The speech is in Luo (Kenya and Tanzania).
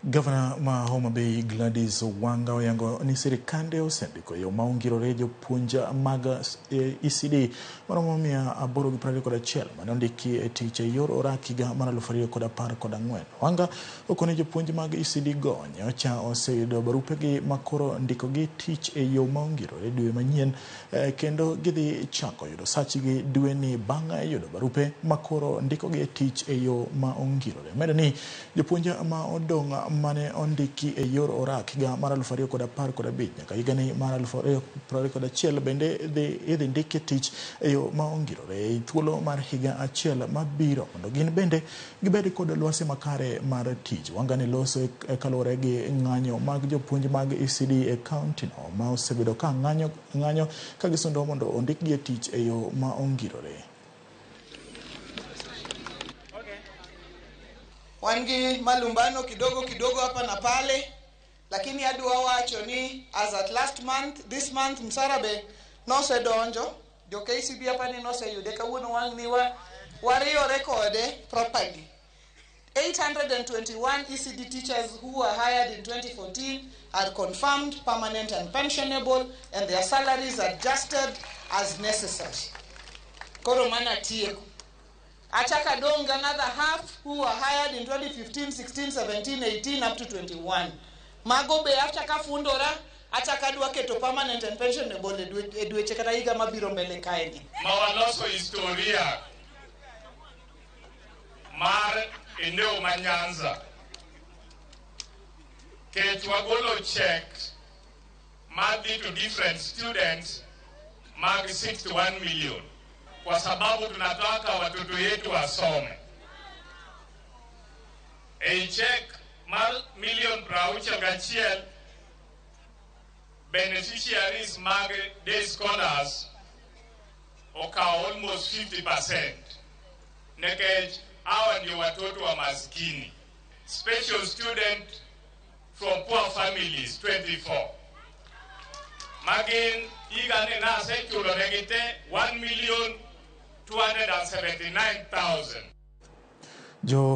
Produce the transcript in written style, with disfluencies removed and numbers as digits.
Gavana ma Homa Bay Gladys Wanga oyango ni sirikande osendiko yo ma ongirore jopuonj mag ECD maromo 821 mane ondiki e tich e yor orak higa mar 2014. Wanga okone jopuonj mag ECD go nyocha oseyudo barupegi makoro ndikogi tich e yo ma ongirore dwe manyien kendo gidhi chako yudo sachgi dweni bang' yudo barupe makoro ndikogi e tich e yo ma ongirore. Omedo ni jopuonj ma odong' mane ondiki e yor orak higa mar 2015 nyaka higani mar 2021 bende idhi ndiki tich e yo ma ongirore e thuolo mar higa achiel mabiro mondo gin bende gibed kod lwasi makare mar tich. Wanga ne loso kaluwore gi ng'anyo mag jopuonj mag ECD e kaunti no ma osebedo ka ng'anyo ka gisundo mondo ondikgi e tich e yo ma ongirore. Wan gi malumbano kidogo kidogo hapa na pale, lakini adwa wacho ni as at last month, this month msara be nosedonjo jo KCB hapa ni noseyude kawuono wang' ni wa wariyore kode properly. 821 ECD teachers who were hired in 2014 are confirmed permanent and pensionable, and their salaries adjusted as necessary. Koro mana tieko. Achaka dong another half who were hired in 2015, 16, 17, 18 up to 21. Mago be achaka fundora, achaka dwa keto permanent and pensionable e dweche kata higa mabiro mbele kaeni. Ma waloso historia mar eneo ma Nyanza kech wagolo check madhi to different students mag 61 million kwa sababu tunataka watoto yetu wasome. Ei check mar million 61 beneficiaries mag day scholars okawo almost 50% nikech hawa ndio watoto wa maskini. Special student from poor families 24 magin higa ni nasechulo negi te 1 million 279,000. Jo